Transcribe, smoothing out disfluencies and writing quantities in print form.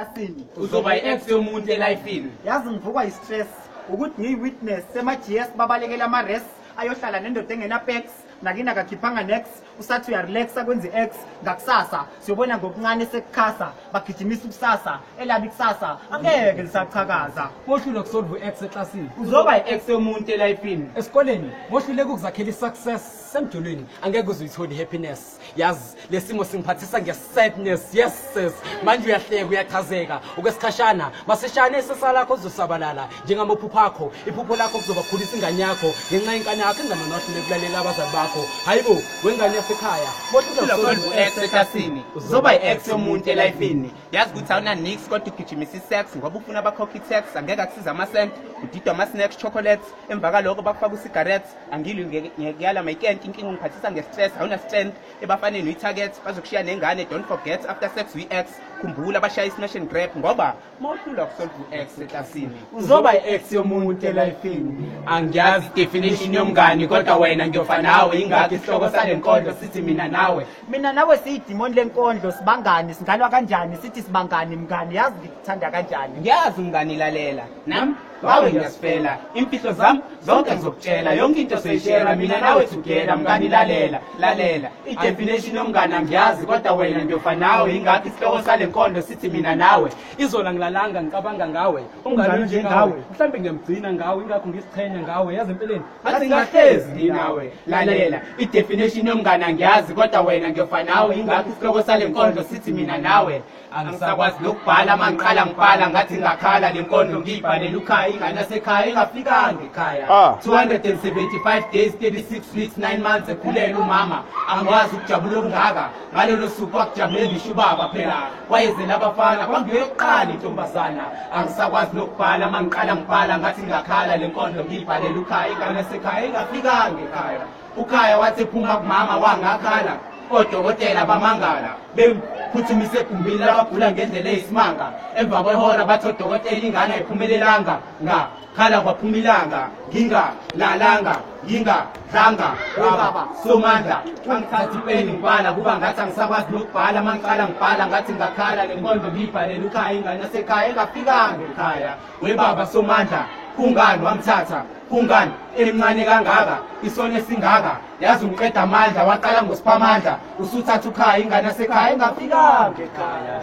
Eklasini. Uzoba i-ex yomuntu elifini. Yazi ngivukwa yi-stress ukuthi ngiyi-witness sema-GS babalekela ama-res ayohlala nendoda engena-pex nakini akakhiphanga nex, usathi uyarelaxa kwenza i-ex ngakusasa siyobona ngokuncane sekukhasa bagijimisa ukusasa elabi kusasa angeke lisachakaza. Mohlulwa kusolve u-ex eklasini. Uzoba i-ex yomuntu elifini. Esikoleni mohluleka ukuzakhela i-success, semjolweni angeke uze uyithole i-happiness. Yazi lesimo singiphathisa nge-sadness. Yes sis, manje uyahleka, uyachazeka okwesikhashana, masishane isesa lakho kuzosabalala njengamaphupho akho. Iphupho lakho kuzobakhulisa ingane yakho ngenxa yenkani yakho ingane nohlule kulalela abazali bakho. Hayibo, wengane yasekhaya, mohlulwa kusolve u-ex eklasini. Uzoba i-ex yomuntu elifini. Yazi ukuthi awuna nix kodwa ugijimisa i-sex ngoba ufuna abakhokha i-tax, angeke akusiza amasenti, udidwa ama-snacks, chocolates, emva kaloko bakufaka u-cigarettes. Angilwi ngiyala mayikent, inkinga ungiphathisa nge-stress, awuna strength ebafaneni uyi-target, bazokushiya nengane. Don't forget, after sex uyi-ex, khumbula bashaya i-smash and grab ngoba mawuhlulwa kusolve u-ex eklasini. Uzoba i-ex yomuntu elifini. Angiyazi definition yomngani kodwa wena ngiyofa nawe, ingakho isihloko sale nkondlo sithi mina nawe. Mina nawe siyidimoni lenkondlo, sibangani, singalwa kanjani sithi sibangani? Mngani, yazi ngikuthanda kanjani. Ngiyazi mngani, lalela nami ngawe ngiyasifela, imfihlo zami zonke ngizokutshela, yonke into soyishera mina nawe together. Mngani, lalela, lalela, i-definition yomngani angiyazi kodwa wena ngiyofa nawe, ingakho isihloko sale nkondlo sithi mina nawe. Izola ngilalanga ngicabanga ngawe, umngane onjengawe mhlawumbe ngiyamgcina ngawe, ingakho ngisichenya ngawe, yazi empeleni ngathi ngahlezi nginawe. Lalela, i-definition yomngani angiyazi kodwa wena ngiyofa nawe, ingakho isihloko sale nkondlo sithi mina nawe. Angisakwazi nokubhala, uma ngiqala ngibhala ngathi ngakhala, le nkondlo ngiyibhalela ukhaya, ingane yasekhaya engafikanga ekhaya. 275 days, 36 weeks, 9 months ekhulelwe umama, angikwazi ukujabula okungaka ngalolo suku wakujabulela ngisho ubaba phela wayezela abafana kwangiyokuqala intombazana. Angisakwazi nokubhala, uma ngiqala ngibhala ngathi ngakhala, le nkondlo ngiyibhalela ukhaya, ingane yasekhaya engafikanga ekhaya. Ukhaya wathi ephuma kumama wangakhala, odokotela bamangala bemphuthumise egumbini labagula ngendlela eyisimanga. Emva kwehora bathi odokotela ingane ayiphumelelanga, ngakhala kwaphuma ilanga, ngingalalanga, ngingadlanga. Baba Somandla, angithatha ipeni ngibhala kuba ngathi angisakwazi nokubhala, uma ngiqala ngibhala ngathi ngakhala, le nkondlo ngiyibhalela ukhaya, ingane yasekhaya engafikanga ekhaya. Webaba Somandla, kungani wamthatha, kungani emncane kangaka, isono esingaka, yazi ungiqeda amandla, waqala ngosiphamandla usuthatha ukhaya, ingane yasekhaya engafikanga ekhaya.